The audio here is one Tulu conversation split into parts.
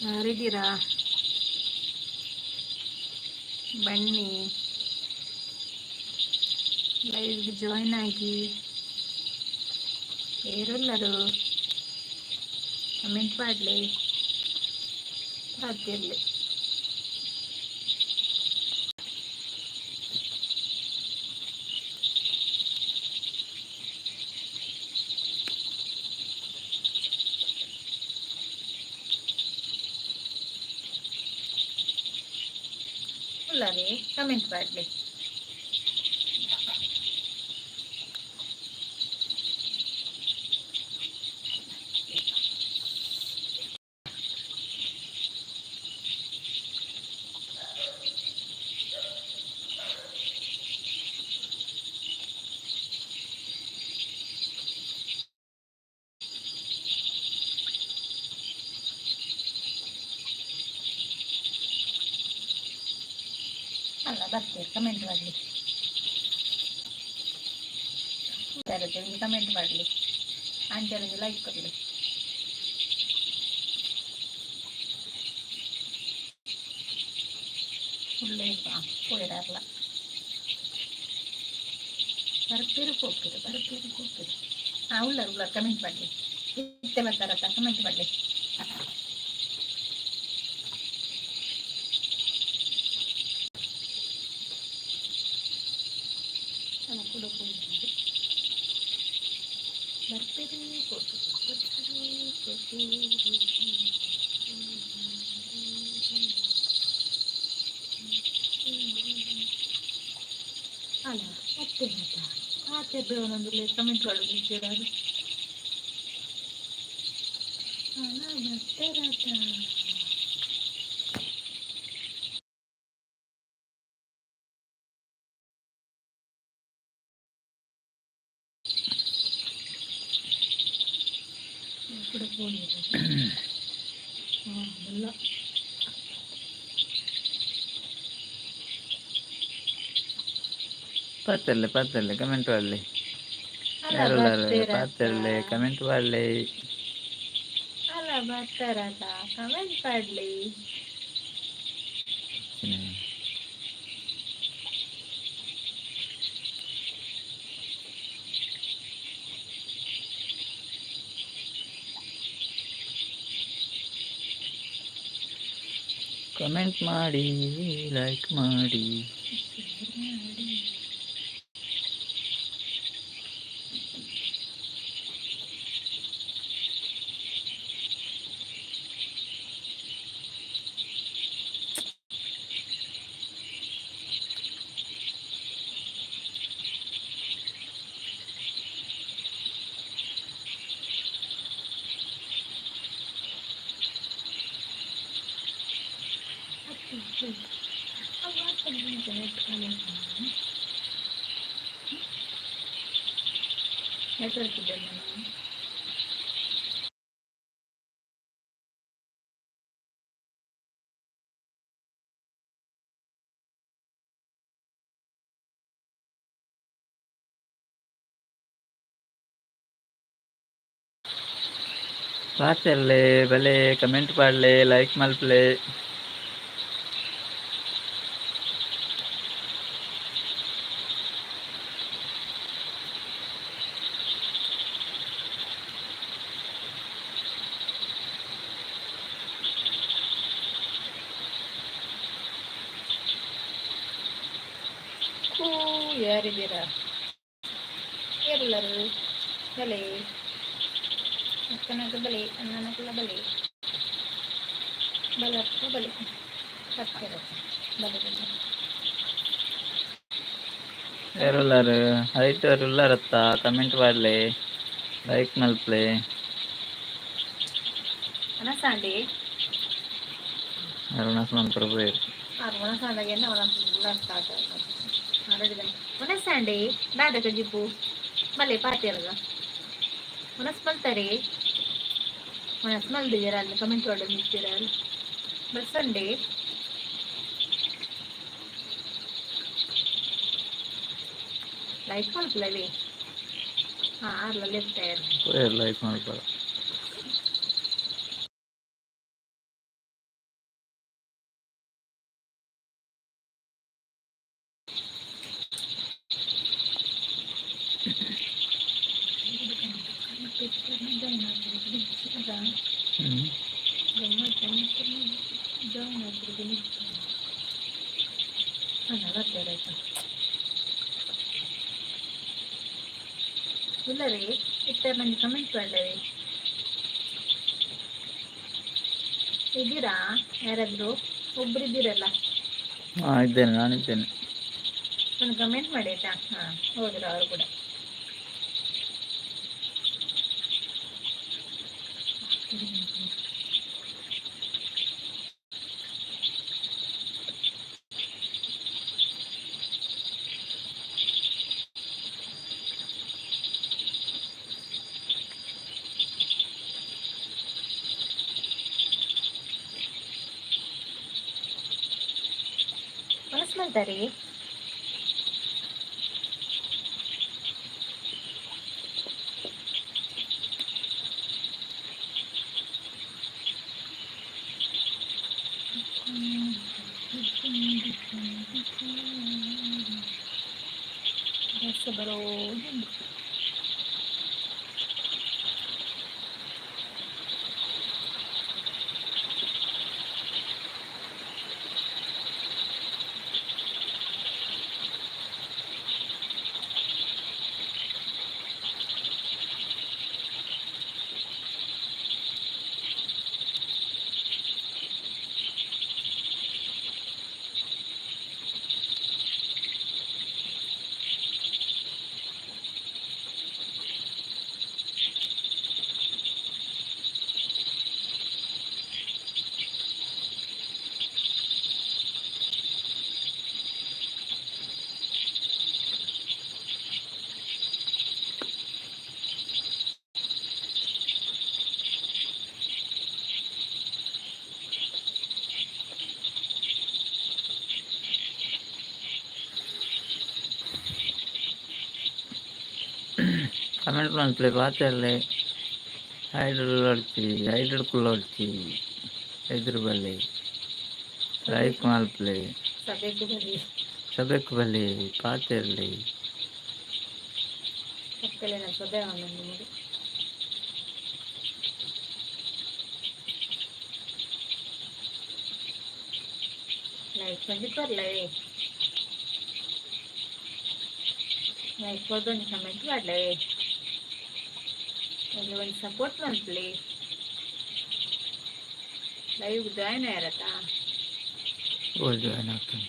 ಯಾರಿದ್ದೀರಾ? ಬನ್ನಿ, ಲೈವ್ಗೆ ಜಾಯ್ನ್ ಆಗಿ. ಏರೆಲ್ಲರೂ ಕಮೆಂಟ್ ಮಾಡಲಿ, ಬರ್ತಿರ್ಲಿ. ಉಲ್ಲರೆ, ಕಮೆಂಟ್ ಮಾಡಲಿ. ಅಲ್ಲ, ಬರ್ತೀರಿ, ಕಮೆಂಟ್ ಮಾಡಲಿ. ಕಮೆಂಟ್ ಮಾಡಲಿ, ಅಂಚನೆ ಲೈಕ್ ಕೊಡಲಿ. ಉಳ್ಳೆ ಪೋಯಿರಲ್ಲ, ಬರ್ತೀರಿ, ಹೋಗ್ತೀರಿ, ಬರ್ತೀರಿ, ಹೋಗ್ತೀರಿ. ಹಾಂ, ಉಳ್ಳಾರ ಉಳ್ಳಾರ, ಕಮೆಂಟ್ ಮಾಡಲಿ. ಇತ್ತೆ ಬರ್ತಾರತ್ತ, ಕಮೆಂಟ್ ಮಾಡಲಿ. ಕೂಡ ಬರ್ತೀರಿ, ಹೋಗ್ತೀರಿ, ಬರ್ತೀರಿ, ಹೋಗ್ತೀರಿ. ಅಲ್ಲ, ಮತ್ತೆ ಆತೆ ಒಂದೊಂದು ಕಮೆಂಟ್ ಮಾಡೋದು ಇದ್ದೀರ. ಅಲ್ಲ, ಬರ್ತೀರತ್ತ. ಕೂಡ ಫೋನ್. ಹಾಂ, ಅಲ್ಲ. ಪಾತೆರ್ಲೆ, ಪಾತೆರ್ಲೆ, ಕಮೆಂಟ್ ಮಾಡಲಿ. ಅಲ್ಲ. ಯಾರುಲ್ಲಾರ? ಬರ್ತೀರತ್ತ. ಪಾತೆರ್ಲೆ, ಕಮೆಂಟ್ ಮಾಡಲಿ. ಅಲ್ಲ, ಬರ್ತಾರತ್ತ, ಕಮೆಂಟ್ ಮಾಡಲಿ. ಕಮೆಂಟ್ ಮಾಡಿ, ಲೈಕ್ ಮಾಡಿ. ಶೇರ್ ಮಾಡಿ. ನೆಟ್ವರ್ಕ್ ಇದೆ. ಪಾತೆರ್ಲೆ, ಬಲೆ, ಕಮೆಂಟ್ ಮಾಡಲಿ, ಲೈಕ್ ಮಲ್ಪಲೆ. ಕೂ, ಯಾರಿದ್ದೀರಾ? ಎಲ್ಲರೂ ಬಲೆ, ಅಕ್ಕನಗ ಬಲೆ, ಅಣ್ಣನಕುಲ ಬಲೆ, ಬಲಪ್ಪ ಬಲೆ, ಬರ್ತಿರತ್ತ, ಬಲೆ ಬಲೆ. ಯಾರುಲ್ಲಾರ? ಆಯ್ತು, ಉಲ್ಲಾರತ್ತ, ಕಮೆಂಟ್ ಮಾಡಲಿ, ಲೈಕ್ ಮಲ್ಪಲೆ. ಅನಸಾಂಡಿ. ಅರುಣಾಸ್ ಮನ್ಪುರ. ಒಣಸಾಂದಾಗ ಎನ್ನ ಸ್ಟಾರ್ಟ್ ಒಣಸಾಂಡಿ ದಾದ ಕಜಿಪು ಮಲ್ಲೆ ಪಾತಿರಗ ಒಣಸ್ ಮಲ್ತಾರೆ, ಒಣಸ್ ಮಲ್ದಿದ್ದೀರ ಅಲ್ಲಿ, ಕಮೆಂಟ್ ಮಾಡೋದು ನಿಂತೀರ ಅಲ್ಲಿ. ಬಸ್ಸಂಡಿ. ಲೈಕ್ ಮಲ್ಪಲವಿ. ಹಾಂ, ಆರ್ಲ ಲೆಫ್ಟ್. ಲೈಕ್ ಮಲ್ಪರ. ಹ್ಞೂ. ಗಮ್ಮತ್ತು. ಜಾಯಿನ್ ಆಗ್ಬಿಡ್ತೀನಿ ಅಲ್ಲ, ಬರ್ತಾರೆ, ಆಯ್ತಾ? ಇಲ್ಲ ರೀ, ಇತ್ತ ನಂಗೆ ಕಮೆಂಟ್ ಮಾಡಲಿ. ಇದ್ದೀರಾ ಯಾರಾದರೂ? ಒಬ್ರು ಇದ್ದೀರಲ್ಲ. ಹಾಂ, ಇದ್ದೇನೆ, ನಾನಿದ್ದೇನೆ. ಒಂದು ಕಮೆಂಟ್ ಮಾಡಿ, ಆಯ್ತಾ? ಹಾಂ, ಹೋದ್ರು ಅವರು ಕೂಡ. ಮನಸ್ಸು ಮಾಡ್ತಾರೆ. ಬಸ್ ಬರೋದು. ಕಮೆಂಟ್ ಮಲ್ಪಲೆ, ಪಾತೆರ್ಲೆ. ಹೈಡ್ರೋಡ್ಚಿ ಹೈಡ್ರೋಡ್ ಕುಲ್ಲೊಡ್ಚಿ, ಎದುರು ಬಲ್ಲೆ, ಲೈಕ್ ಮಲ್ಪಲೆ. ಸಭೆಗೂ ಬನ್ನಿ. ಸಭೆಕ್ ಬಲ್ಲೆ, ಪಾತೆರ್ಲೆ. ಪಕ್ಕಲೇನ ಸಭೆ ಒಂದು ನಿಮಗೆ. ಲೈಕ್ ಒಂಜಿ ಕೊರ್ಲವೇ, ಲೈಕ್ ಕೊರ್ದು ಒಂಜಿ ಕಮೆಂಟ್ ಮಾಡ್ಲವೇ, ಒಂಜಿ ಒಂದು ಸಪೋರ್ಟ್ ಮಲ್ಪಲೆ. ಲೈವ್ ಜಾಯ್ನ್ ಆಯ್ರತಾ? ಓ, ಜಾಯ್ನ್ ಆಗ್ತಾನೆ.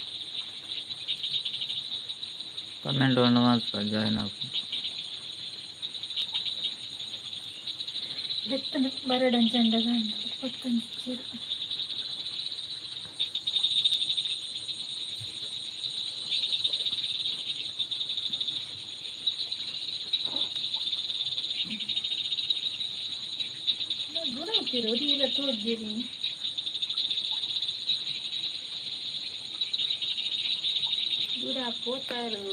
ಕಮೆಂಟ್ ಒಂದು ಮಾತ್ರ ಜಾಯ್ನ್ ಆಗ್ತಾನೆ. ಬೆತ್ತನ ಬರಡಂಚಂಡಗ ಪತ್ತೊಂಜಿ. ದೂರ ಹೋಗ್ತಿರೋ ಇಲ್ಲ ತೋರ್ಜಿರಿ. ದೂರ ಪೋತಾರು,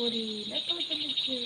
ಓರಿಲ ತೋಜೊಂದಿಜ್ಜಿ.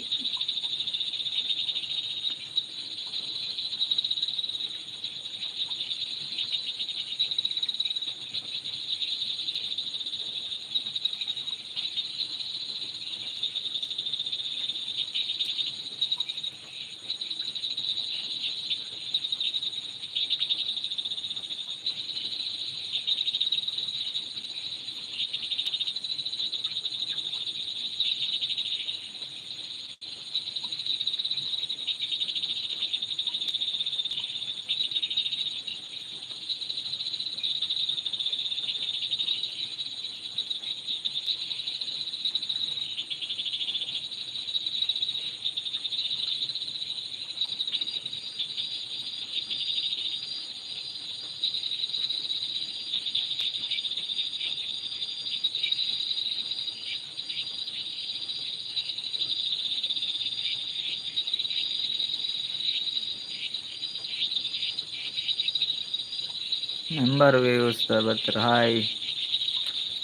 ಮೆಂಬರ್ ವ್ಯೂಸ್ ಬರ್ತಾರೆ. ಹಾಯ್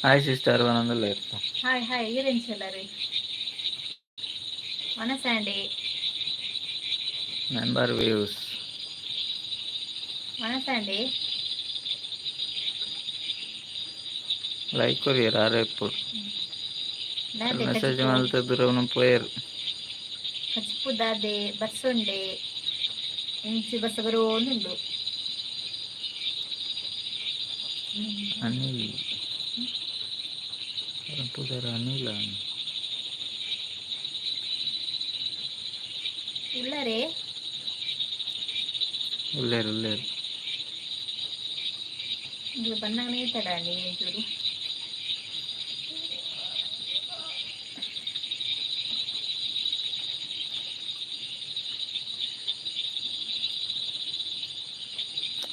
ಹಾಯ್ ಸಿಸ್ಟರ್ ಒಂದೊಂದಲ್ಲ ಇರ್ತ. ಹಾಯ್ ಹಾಯ್, ಈರೆಂಚಲ್ಲ ರೀ ವನಸಾಂಡಿ. Member views. ವನಸಾಂಡಿ. ಲೈಕ್ ಕೊರಿಯರ್ ಆರೆ ಇಪ್ಪು. ದಾದೆ? ಮೆಸೇಜ್ ಕಜಿಪು? ಮಲ್ತದ್ರು ಪೋಯರ್. ಕಜಿಪು ದಾದೆ, ಬರ್ಸುಂಡೆ? ಇಂಚಿ ಬಸ್ ಬರೋನುಂಡು. ಅನಿಲ್ ಪುದರ್ ಅನಿಲ. ಉಳ್ಳರೆ. ಉಲ್ಲೇರು ಉಲ್ಲೇರು. ಇದು ಬನ್ನಾಗನೇ ತಡ ಒಂಚೂರು.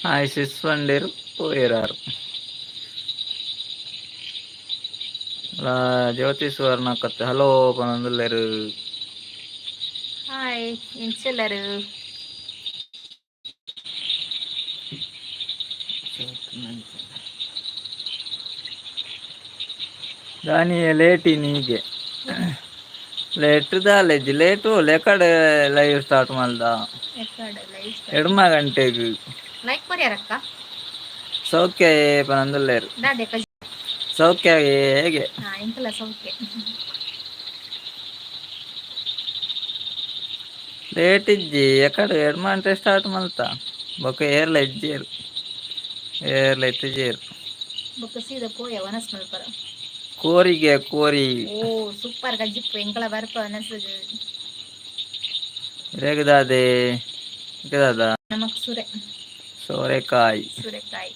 ಹಾಯ್ ಸಿಸ್ ಪಂಡೇರು ಪೋಯೆರಾರು. ಜ್ಯೋತಿ ಸುವರ್ಣ ಕತ್ತೆ ಹಲೋ ಪನೊಂದುಲ್ಲೆರ್. ಹಾಯ್, ಎಂಚೆಲ್ಲರು? ದಾನಿಯ ಲೇಟ್ ಇನಿಗೆ, ಲೇಟ್ ದಾಲೇಜ್ ಲೇಟ್ ಲೆಕಡೆ ಲೈವ್ ಸ್ಟಾರ್ಟ್ ಮಲ್ದ. ಎಕ್ಕಡ ಲೈವ್? ಎಡ್ಮ ಗಂಟೆಗ್. ಲೈಕ್ ಕೊರ್ಯಾರಕ್ಕ. ಸೌಖ್ಯ ಪನೊಂದುಲ್ಲೆರ್. ದಾದೆ? ಸೌಖ್ಯ ಹೇಗೆ? ಹಾ, ಎಂಕಲ ಸೌಖ್ಯ. ಲೇಟ್ ಇಜ್ಜಿ, ಎಕಡೆ ಎಡ್ಮ ಗಂಟೆ ಸ್ಟಾರ್ಟ್ ಮಲ್ತ, ಬೊಕ ಏರ್ಲ ಇಜ್ಜೇರು, ಏರ್ಲ ಇತ್ತಿಜೇರು. ಬೊಕ್ಕ ಸೀದಾ ಪೋಯ ವನಸ್ ಮಲ್ಪರ. ಕೋರಿಗೆ ಕೋರಿ. ಓ ಸೂಪರ್ ಕಜ್ಜಿಪ್ಪು, ಎಂಕಲ ಬರ್ಪ ವನಸ್ಗ್. ರೇಗದಾದೆ ದಾದ? ನಮಕ್ ಸುರೆ. ಸೋರೆಕಾಯಿ. ಸೂರೆಕಾಯಿ.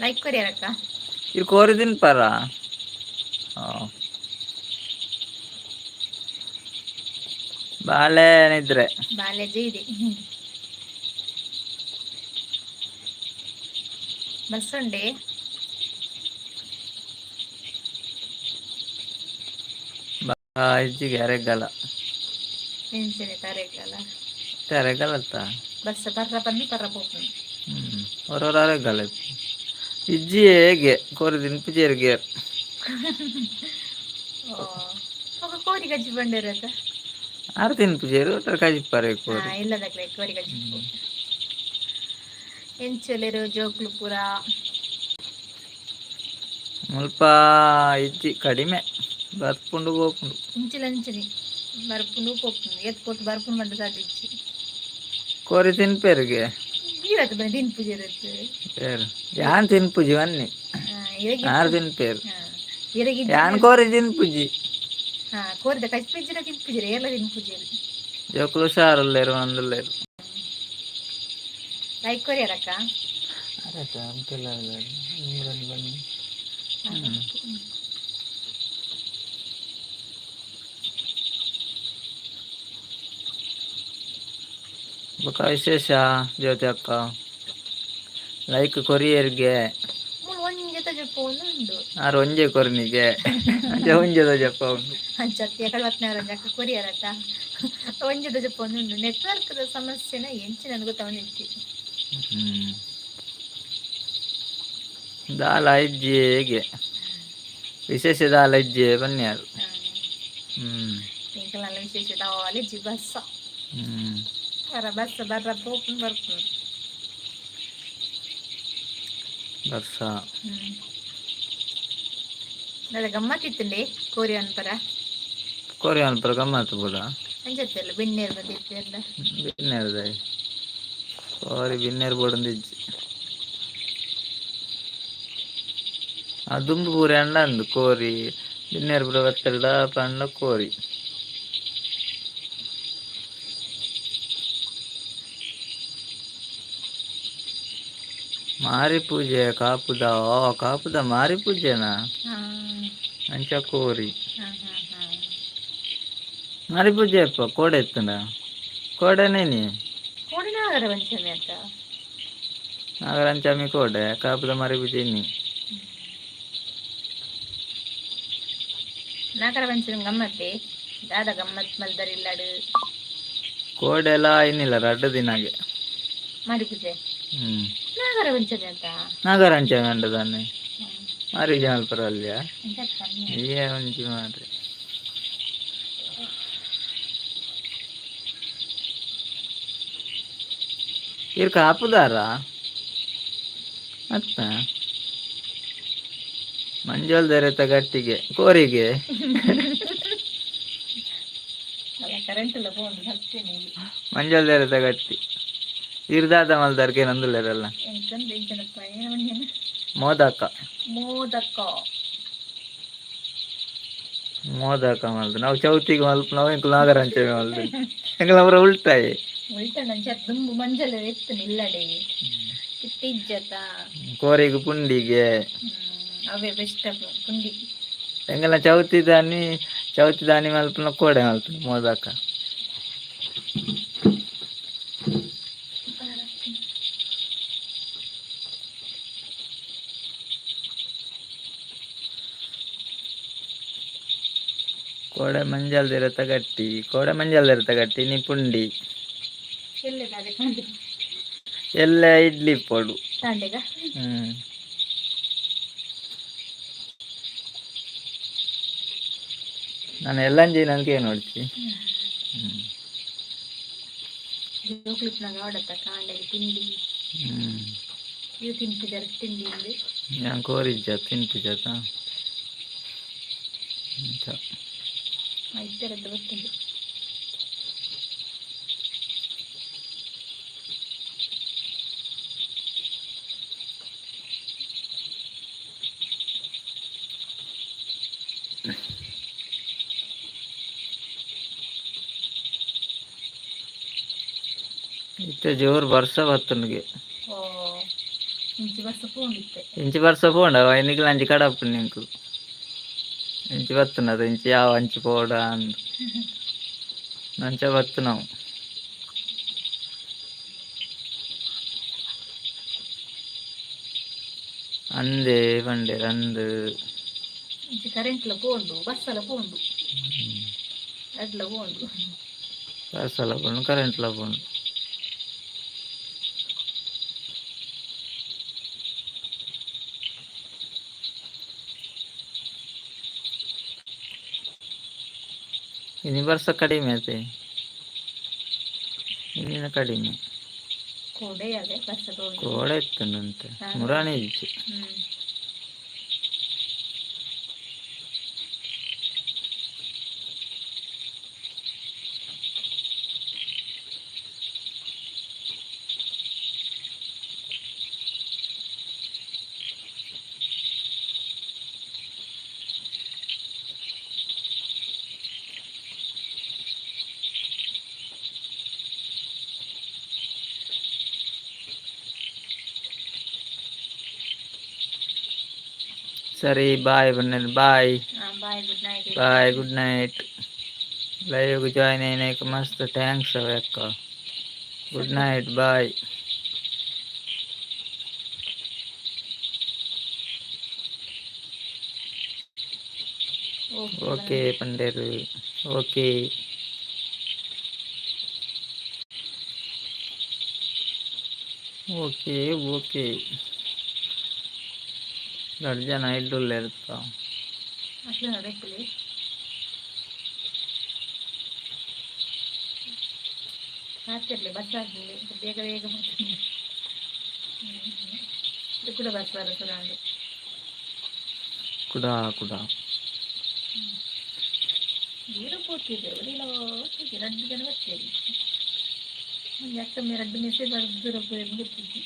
ಲೈಕ್ ಕೊರ್ಯಾರಕ್ಕ. ಇದು ಕೋರಿ ತಿನ್ಪಾರ? ಬಾಳೆ ನಿದ್ರೆ. ಬಾಲೆ ಜೈದೆ ಬಸ್ ಉಂಡೆ. ಇಜ್ಜಿಗೆ ಅರೆಗಲ. ಎಂಚನೆ ತರೆಗಲ? ಅರೆಗಲತ್ತ. ಬಸ್ ಬರ್ರ ಬನ್ನಿ ಬರ್ರ ಪೋಪುಂಡು. ಹ್ಮ್, ಹೊರೊರ ಅರೆಗಲ ಇಜ್ಜಿ ಹೇಗೆ ಕೋರಿ ತಿನ್ಪುಜೆರ್ಗೆ. ಓ, ఒక ಕೋರಿ ಗಜ್ಜಿ ಬಂಡಿರತ್ತ. ಆರು ತಿನ್ಪುಜೆರು ಒಟ್ಟ ಕಜಿಪ್ಪಾರೆ ಕೋರಿ. ಇಲ್ಲದಕ್ಲೆ ಕೋರಿ ಗಜ್ಜಿಪ್ಪು. ಎಂಚೊಲೆರು ಜೋಕ್ಲು ಪೂರ? ಮುಲ್ಪ ಇಜ್ಜಿ, ಕಡಿಮೆ ಬರ್ಪುಂಡು ಪೋಪುಂಡು. ಇಂಚಿಲಂಚಿನಿ ಬರ್ಪುಂಡು ಪೋಪುಂಡು, ಏತ್ ಪೊರ್ತು ಬರ್ಪುಂಡು ಪಂಡ ಸಾದಿಜ್ಜಿ. ಕೋರಿ ತಿನ್ಪೆರ್ಗೆ. ಈರತ್ತು ಬನ್ನಿ ತಿನ್ಪುಜೆರತ್ತು. ಏರು ಯಾನ್ ತಿನ್ಪುಜಿ ಬನ್ನಿ. ಆರು ತಿನ್ಪೇರು. ಇರಗಿಜ್ಜಿ. ಯಾನ್ ಕೋರಿ ತಿನ್ಪುಜಿ. ಹಾ, ಕೋರಿದ ಕಜ್ಪಿಜ್ಜಿನ ತಿನ್ಪುಜಿರ, ಏರ್ಲ ತಿನ್ಪುಜಿರು. ಜೋಕುಲು ಹುಷಾರುಲ್ಲೇರು ಒಂದುಲ್ಲೇರು. ಲೈಕ್ ಕೊರಿಯರಕ್ಕ. ಬನ್ನಿ. ಬೊಕ ವಿಶೇಷ ಜ್ಯೋತಿ ಅಕ್ಕ? ಲೈಕ್ ಕೊರಿಯರ್ಗೆ. ಮೂಲು ಒಂಜೆ ತಜಪ್ಪ ಉಂಡು. ಆರು ಒಂಜೆ ಕೊರ್ನಿಗೆ, ಅಂಚ ಒಂಜೆದ ಜಪ್ಪ ಉಂಡು. ಅಂಚತ್ತಿ ಎಕಡೆ ಬತ್ನವರ ಅಕ್ಕ ಕೊರಿಯರತ್ತ, ಒಂಜೆ ತಜಪ್ಪ ಉಂಡು. ನೆಟ್ವರ್ಕ್ ಸಮಸ್ಯೆನ ಎಂಚಿನ ಗೊತ್ತಾವನಿಜ್ಜಿ. ದಾಲ ಇಜ್ಜಿ ಹೇಗೆ, ವಿಶೇಷ ದಾಲ ಇಜ್ಜಿ ಬನ್ನಿ ಯಾರು. ಎಂಕಲ್ನ ವಿಶೇಷ ದಾಲ ಬಸ್ಸ. ಬರ ಬಸ್ ಬರ್ರ ಪೋಪುಂಡು ಬರ್ಪುಂಡು. ಬರ್ಸ. ದಾದ ಗಮ್ಮತ್ತಿತ್ತುಂಡೆ ಕೋರಿ ಅನ್ಪರ. ಕೋರಿ ಅನ್ಪರ ಗಮ್ಮತ್ತು ಪೂರ. ಅಂಚತ್ತೆಲ್ಲ ಬೆಣ್ಣೆರ್ ಬಂದಿತ್ತೆಲ್ಲ. ಬಿನ್ನೆರ್ ಕೋರಿ ಬಿನ್ನೆರ್ ಬೋಡೊಂದಿಜ್ಜಿ. ಆ ದುಂಬು ಪೂರ ಅಂಡ ಕೋರಿ ಬಿನ್ನೆರ್ ಪೂರ ಬತ್ತೆರ್ಡ ಪಂಡ ಕೋರಿ. ಮಾರಿ ಪೂಜೆ ಕಾಪುದ, ಓ ಕಾಪುದ ಮಾರಿ ಪೂಜೆನಾ? ಅಂಚ ಕೋರಿ. ಮಾರಿ ಪೂಜೆ ಅಪ್ಪ ಕೋಡೆ ಎತ್ತುಂಡ ಕೋಡೆನೇ ನೀ. ಕೋಡೆ ನಾಗರ ಪಂಚಮಿ ಅತ್ತ? ನಾಗರಂಚಮಿ ಕೋಡೆ, ಕಾಪುದ ಮಾರಿ ಪೂಜೆ ಇನ್ನಿ. ನಾಗರ ಪಂಚಮಿ ಗಮ್ಮತ್ತೆ, ದಾದ ಗಮ್ಮತ್ ಮಲ್ದರಿಲ್ಲಾಡು? ಕೋಡೆ ಎಲ್ಲ ಇನ್ನಿಲ್ಲ, ರಡ್ಡು ದಿನಗೆ. ಮಾರಿ ಪೂಜೆ. ನಾಗರ ಪಂಚಮಿ ಅಂತ. ನಾಗರಂಚಮಿ ಅಂಡ ತಾನೆ ಮಾರಿ ಪೂಜೆ ಮಲ್ಪರ ಅಲ್ಲಿಯ ಏ ಒಂಜಿ ಮಾರಿ. ಇರ್ ಕಾಪುದಾರ ಅತ್ತ ಮಂಜೋಲ್ ದೆರೆತ ಗಟ್ಟಿಗೆ ಕೋರಿಗೆ. ಕರೆಂಟ್ ಎಲ್ಲ ಪೋಂಡು ಸತ್ತೇನೆ. ಮಂಜಲ್ ದೇರತ ಗಟ್ಟಿ ಇರ್ದಾದ ಮಲ್ದಾರ್ಗೆ ನಂದುಲ್ಲೇರಲ್ಲ. ಎಂಕಂದು ಎಂಚನಪ್ಪ, ಏನ? ಮೋದಕ. ಮೋದಕ. ಮೋದಕ ಮಲ್ದು ನಾವು ಚೌತಿಗೆ ಮಲ್ಪ, ನಾವು ಎಂಕುಲು ನಾಗರಂಚಮಿ ಮಲ್ದು, ಎಂಕುಲು ಅವರ ಉಲ್ಟಾಯಿ. ಉಲ್ಟನಂಚ ದುಂಬು ಮಂಜಲ್ ಇತ್ತು ನಿಲ್ಲಡೆ, ಇತ್ತಿಜ್ಜತ. ಕೋರಿಗು ಪುಂಡಿಗೆ. ಅವೇ ಬೆಸ್ಟ್ ಪುಂಡಿ. ಎಂಕಲ್ನ ಚೌತಿ ದಾನಿ, ಚೌತಿ ದಾನಿ ಮಲ್ಪುನ ಕೋಡೆ ಮಲ್ಪುನ ಮೋದಕ. ಕೋಡೆ ಮಂಜಲ್ ದಿರತ ಗಟ್ಟಿ, ಕೋಡೆ ಮಂಜಲ್ ದಿರತ ಗಟ್ಟಿ ನೀ ಪುಂಡಿ. ಎಲ್ಲದಾರೆ ಕಾಂಡೆ? ಎಲ್ಲ ಇಡ್ಲಿ ಪೊಡು. ತಾಂಡೆಗ. ಹ್ಮ್, ನಾನು ಎಲ್ಲಂಜಿ ನನ್ಗೆ ನೋಡ್ತಿ. ಹ್ಮ್. ಜೋಕ್ಲಿಪ್ನಾಗ ಆಡತ್ತ ಕಾಂಡೆಗೆ ತಿಂಡಿ. ಇವು ತಿನ್ಪಿದಾರೆ ತಿಂಡಿ ಇಲ್ಲಿ. ഞാൻ ಕೋರಿಜ್ಜ ತಿನ್ಪಿಜತ. ಇದ್ದರದ್ದು ಗೊತ್ತಿಲ್ಲ. ಇತ್ತೆ ಜೋರು ಬರ್ಸ ಬತ್ತುಂಡುಗೆ. ಓ, ಇಂಚಿ ಬರ್ಸ ಪೋಂಡಿತ್ತೆ. ಇಂಚಿ ಬರ್ಸ ಪೋಂಡ ನಿಕ್ಲ ಅಂಚಿ ಕಡಪ್ಪು ನಿಂಕು ಇಂಚಿ ಬತ್ತುಂಡದ ಇಂಚಿ ಯಾವ ಅಂಚಿ ಪೋಡ ಅಂದ್ ನಂಚ ಬತ್ತು ನಾವು. ಅಂದೆ ಪಂಡೆರ್ ಅಂದ್. ಇಂಚಿ ಕರೆಂಟ್ಲ ಪೋಂಡು, ಬಸ್ಸಲ ಪೋಂಡು, ಅಡ್ಲ ಪೋಂಡು. ಬಸ್ಸಲ ಪೋಂಡು, ಕರೆಂಟ್ಲ ಪೋಂಡು. ಇನಿ ಬರ್ಸ ಕಡಿಮೆ ಆತೆ, ಇನ್ನಿನ ಕಡಿಮೆ. ಕೋಡೆ ಅದೇ ಬರ್ಸ ಪೋಂಡು. ಕೋಡೆ ಇತ್ತುಂಡಂತೆ. ಮುರಾಣಿ ಇಜ್ಜಿ. ಸರಿ, ಬಾಯ್ ಬನ್ನಿ, boy. Bye, good night. Bye, good night. Live join అయినాక మస్తు thanks అక్క. Good night, bye. Okay. Okay ಪಂಡೇರು, okay okay okay. ರಡ್ಡ್ ಜನ ಇಡ್ಡುಲ್ಲೆರ್ತ. ಅಟ್ಲ ಬೆಕ್ಕಲಿ. ಹಾಕ್ತಿರ್ಲಿ, ಬಸ್ ಆಗ್ಲಿ, ಬೇಗ ಬೇಗ ಬರ್ತೀನಿ. ಇದು ಕೂಡ ಬಸ್ ಬರಸದಾಂಡು. ಕುಡ ಕುಡ. ದೂರ ಪೋತಿದ್ದೆ ಒಡಿಲ, ರಡ್ಡು ಜನ ಬರ್ತೀರಿ. ಒಂಜಿ ಅಕ್ಕ ರಡ್ಡು ಮೆಸೇಜ್ ದೂರ ಗೊತ್ತಿದ್ದಿ.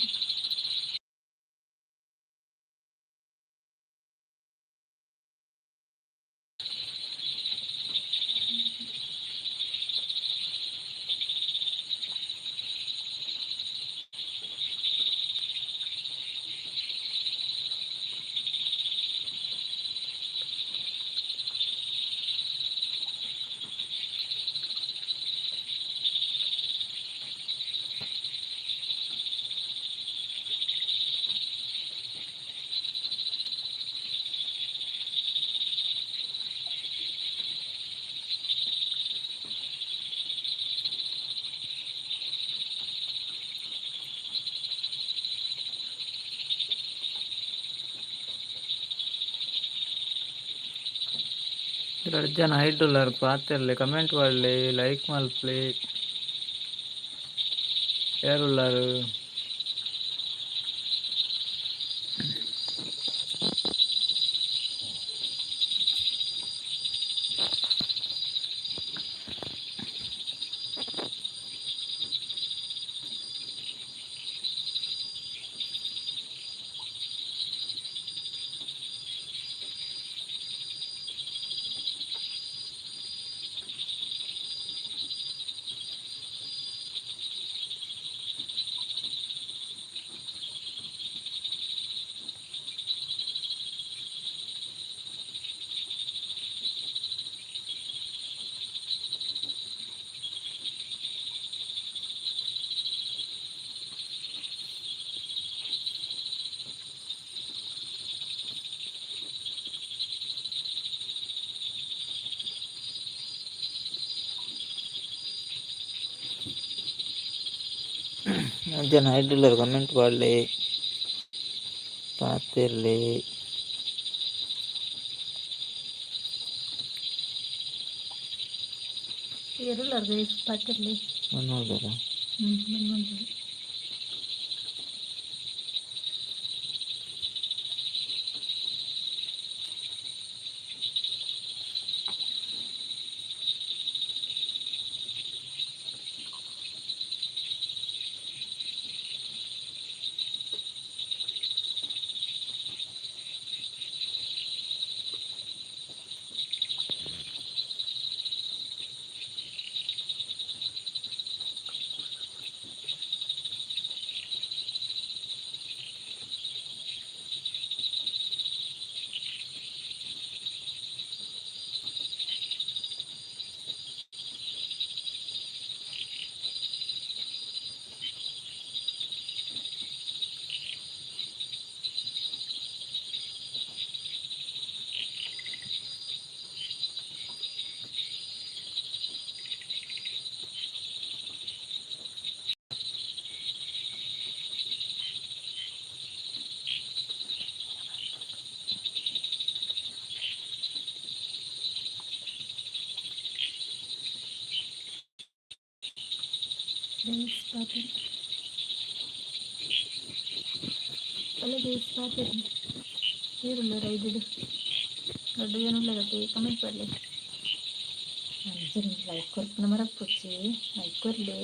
ರಡ್ಡ್ ಜನ ಐಡುಲ್ಲಾರ್, ಪಾತೆರ್ಲೆ, ಕಮೆಂಟ್ ಪಾಡ್ಲೆ, ಲೈಕ್ ಮಲ್ಪಲೆ. ಏರುಲ್ಲಾರು? ಜನ ಐಡುಲ್ಲರು, ಕಮೆಂಟ್ ಪಾಡ್ಲೆ, ಪಾತೆರ್ಲೆ. ಏರುಲ್ಲರ್ ಗೈಸ್, ಪಾತೆರ್ಲೆ. ನೋಡಿದಾರ? ಹ್ಞೂ. ಗೈಸ್, ಪಾತೆರ್. ಅಲ್ಲ ಗೈಸ್, ಪಾತೆರ್. ಏರುಲ್ಲರ್ ಐದುಡು? ರಡ್ಡು ಜನ ಉಲ್ಲೆರ್. ಕಮೆಂಟ್ ಪಾಡ್ಲೆ. ಲೈಕ್ ಕೊರ್ಪುನ ಮರಪೊಡ್ಚಿ, ಲೈಕ್ ಕೊರ್ಲೆ.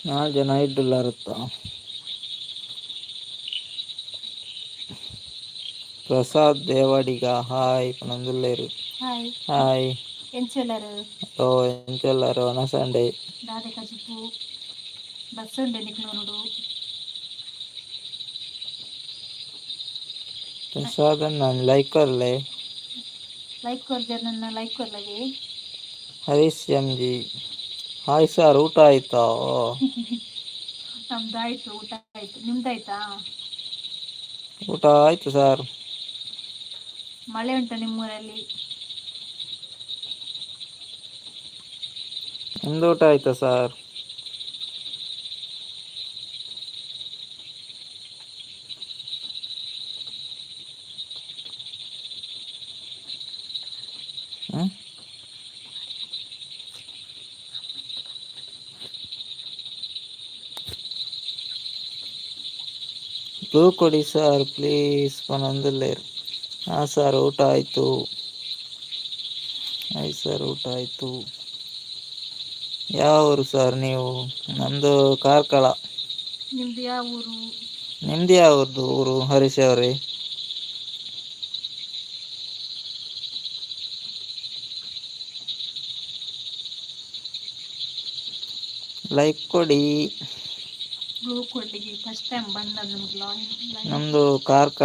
ನಾಲ್ಕು ಜನ ಐಡುಲ್ಲರುತ್ತ. ಪ್ರಸಾದ್ ದೇವಾಡಿಗ ಹಾಯ್ ಪನೊಂದುಲ್ಲೆರ್. ಹಾಯ್. ಹಾಯ್. ಎಂಚ ಉಲ್ಲರ್? ಓ, ಎಂಚ ಉಲ್ಲರ್? ವನಸ್ ಆಂಡ್? ದಾದೆ ಕಜಿಪು? ಬಸ್ ಉಂಡೆ ನಿಕ್ಲೂರುಡು? ಪ್ರಸಾದ್ ನಾನು ಲೈಕ್ ಕೊರ್ಲೆ. ಲೈಕ್ ಕೊರ್ಜರ್? ನನ್ನ ಲೈಕ್ ಕೊರ್ಲಗೆ. Harish M G, hi sir, ಊಟ ಆಯ್ತಾ? ನಮ್ದಾಯ್ತು, ಊಟ ಆಯ್ತು. ನಿಮ್ದಾಯ್ತಾ? ಊಟ ಆಯ್ತು ಸರ್. ಮಳೆ ಉಂಟಾ ನಿಮ್ಮೂರಲ್ಲಿ? ನಿಮ್ದು ಊಟ ಆಯ್ತಾ ಸರ್? ಹ್ಮ್ ಬ್ಲೂ ಕೊಡಿ ಸರ್ ಪ್ಲೀಸ್ ಪನೊಂದುಲ್ಲೆರ್. ಹಾಂ ಸರ್, ಊಟ ಆಯಿತು. ಆಯ್ತು ಸರ್, ಊಟ ಆಯಿತು. ಯಾವ ಊರು ಸರ್ ನೀವು? ನಮ್ಮದು ಕಾರ್ಕಳ. ನಿಮ್ದು ಯಾವ ಊರು? ನಿಮ್ದು ಯಾವ್ದು ಊರು ಹರೀಶ್ ಅವರೇ? ಲೈಕ್ ಕೊಡಿ. ಬ್ಲೂ ಕೊಡ್ಲಿಕ್ಕೆ ಫಸ್ಟ್ ಟೈಮ್ ಬಂದ ನಮ್ಗೆ ಲೈವ್. ನಮ್ಮದು ಕಾರ್ಕಳ.